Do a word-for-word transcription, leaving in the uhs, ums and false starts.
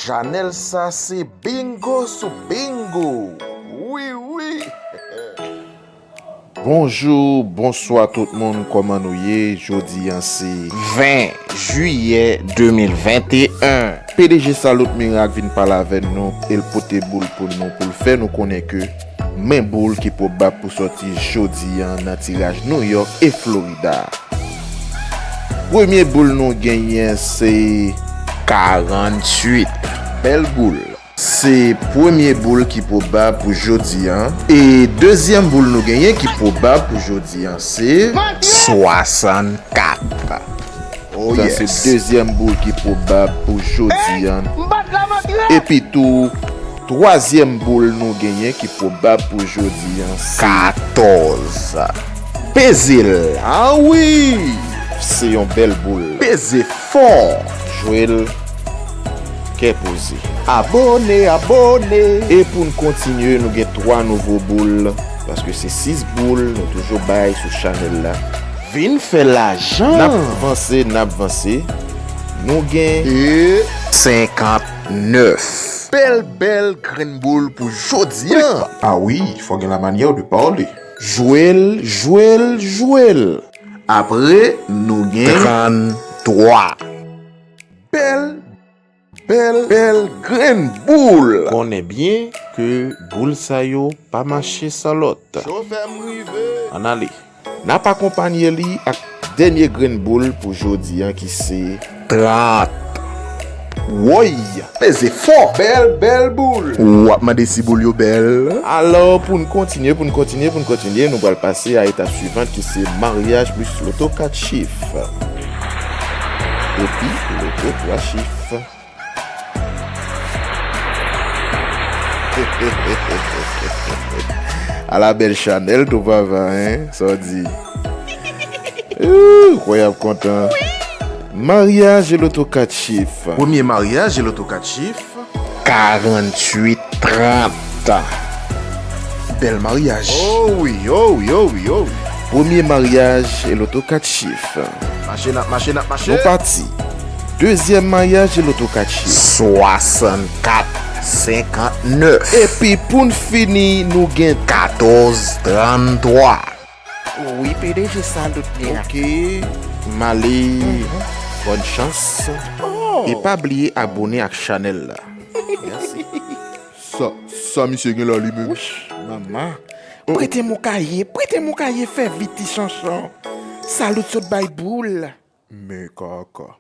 Chanèl sa se bingo sou bingo. Wi, wi. Bonjou, bonswa tout moun, kòman nou ye? Jodi a se ven jiyè de mil venteyen. P D G Salot Mirak vin pale avè nou, e l pote boul pou nou, pou l fè nou konnen ke men boul ki pwobab pou sòti jodi a nan tiraj New York e Florida. Premye boul nou genyen se karanntuit. Bèl boul. Se premye boul ki pwobab pou jodi a. E dezyèm boul nou genyen ki pwobab pou jodi a se swasannkat. Oh, sa se yes. Dezyèm boul ki pwobab pou jodi a. Epi tou, twazyèm boul nou genyen ki pwobab pou jodi a se katòz. Peze l. Ah wi! Se yon bèl boul. Peze fò. Jwe l kè poze. Abòne, abòne. E pou n kontinye, nou gen twa nouvo boul, paske se sis boul nou toujou bay sou chanèl la. Vin fè lajan. N ap vanse, n ap vanse. Nou gen e senkannnèf. Bèl, bèl grenn boul pou jodi a. Ah wi, fò gen la manyè de pale. Jwe l, jwe l, jwe l. Apre, nou gen tranntwa. Bèl, bèl, bèl grenn boul. Konnen byen ke boul sa yo pa mache san lòt. Chofè m rive. Ann ale. N ap akonpanye li ak dènye grenn boul pou jodi a ki se trant. Woy! Peze fò! Bèl, bèl boul! W ap mande si boul yo bèl. Alò, pou n kontinye, pou n kontinye, pou n kontinye, nou pral pase a etap swivan ki se maryaj plis loto kat chif. Epi loto twa chif. Ala bèl chanèl tou papa, en? Sa w di? Ooh, kwè y ap kontan. Maryaj e loto kat chif. Premye maryaj e loto kat chif. Karanntuit trant. Bèl maryaj. Oh wi, oh wi, oh wi, oh wi. Premye maryaj e loto kat chif. Mache, n ap mache, n ap mache. Nou pati. Dezyèm maryaj e loto kat chif. Swasannkat senkannèf. Epi pou n fini, nou gen katòz tranntwa. Wi, P D G Salot Mirak. Ok, m ale. Bòn chans. Oh. E pa bliye abòne ak chanèl la. Mèsi. Sa, sa misye gen la li menm? Wouch, manman. Prete m yon kaye, prete m yon kaye, fè vit ti chanchon. Salot sot bay boul. Men kaka.